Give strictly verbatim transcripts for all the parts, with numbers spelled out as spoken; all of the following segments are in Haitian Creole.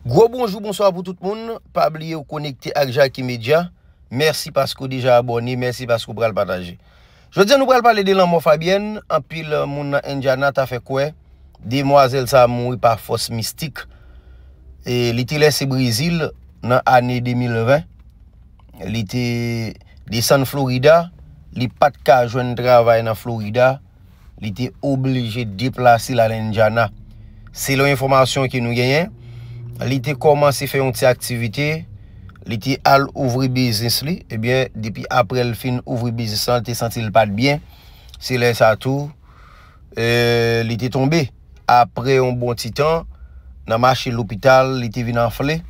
Gwo bonjou, bonswa pou tout moun. Pa bliye w konekte ak Jackie Media. Mèsi paske w deja abòne, mèsi paske w pral pataje. Jodi a nou pral pale de lanmò Fabienne. Anpil moun nan Indiana ta fè kwè demwazèl sa a mouri pa fòs mistik. E li te lèse Brezil nan ane de mil ven. Li te desann Florida, li pa t ka jwenn travay nan Florida, li te oblije deplase l al Indiana. Selon enfòmasyon ke nou genyen, li te kòmanse fè yon ti aktivite, li te al ouvri biznis li, ebyen, depi apre l fin ouvri biznis lan, li te santi l pa t byen. Se lè sa tou, e, li te tonbe. Apre yon bon ti tan, nan mache lopital, li te vin anfle.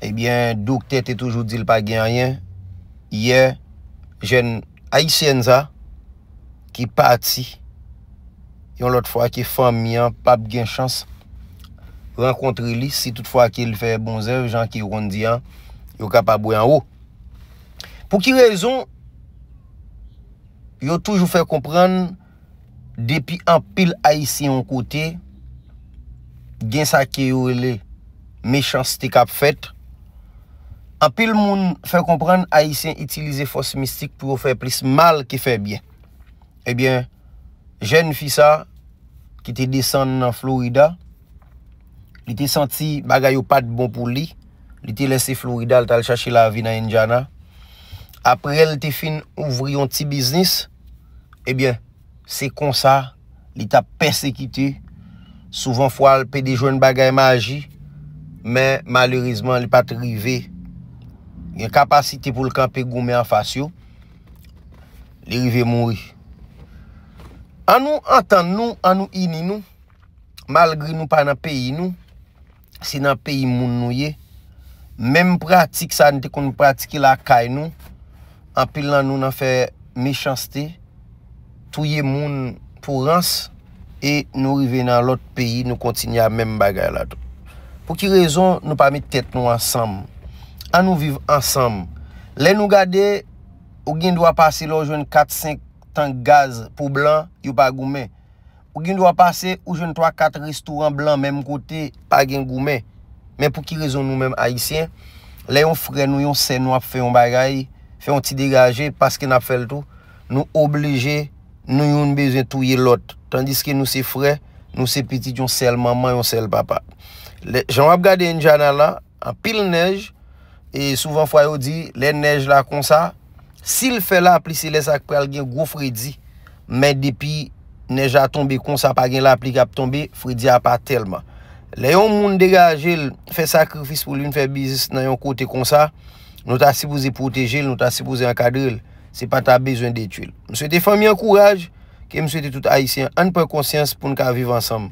Ebyen, doktè te toujou di l pa gen anyen. Yè, jèn ayisyèn sa, ki pati, yon lòt fwa ke fanmi an p ap gen chans rankontre li, si toutfwa ke l fè bon zèv, jan ke yo konn di an, yo kapab wè anwo. Pou ki rezon yo toujou fè konprann depi anpil Ayisyen yon kote, gen sa ke yo rele mechanste k ap fèt. Anpil moun fè konprann Ayisyen itilize fòs mistik pou yo fè plis mal ke fè byen. Ebyen, jèn fi sa ki te desann nan Florida, li te santi bagay yo pa t bon pou li. Li te lèse Florida, li t al chache lavi nan Indiana. Apre l te fin ouvri yon ti biznis, ebyen, se konsa li t ap pèsekite. Souvan fwa, l pede jwenn bagay maji, men malerezman, li pa t rive gen kapasite pou l kanpe goumen anfas yo. Li rive mouri. An nou antann nou, an nou ini nou, malgre nou pa nan peyi nou, se nan peyi moun nou ye. Menm pratik sa nou te konn pratike lakay nou, anpil nan nou nan fè mechanste, touye moun pou rans, e nou rive nan lòt peyi, nou kontinye a menm bagay la tou. Pou ki rezon nou pa met tèt nou ansanm? An nou viv ansanm. Lè nou gade, ou gen dwa pase lè w jwenn kat, senk tank gaz pou blan, yo pa goumen. Ou gen dwa pase, ou jwenn twa, kat restoran blan menm kote, pa gen goumen. Men pou ki rezon nou menm Ayisyen, lè yon frè nou, yon sè nou ap fè yon bagay, fè yon ti degaje, paske n ap fè l tou, nou oblije, nou youn bezwen touye lòt. Tandiske nou se frè, nou se pitit yon sèl manman, yon sèl papa. Lè, jan w ap gade Indiana la, anpil nèj, e souvan fwa yo di, lè nèj la konsa, si l fè lapli, se lè sa k pral gen gwo fredi. Men depi nèj la tonbe konsa, pa gen lapli k ap tonbe, fredi a pa tèlman. Lè yon moun degaje l, fè sakrifis pou l vin fè biznis nan yon kote konsa, nou ta sipoze pwoteje l, nou ta sipoze ankadre l. Se pa ta bezwen detwi l. M swete fanmi an kouraj, ke m swete tout Ayisyen, ann pran konsyans pou n ka viv ansanm.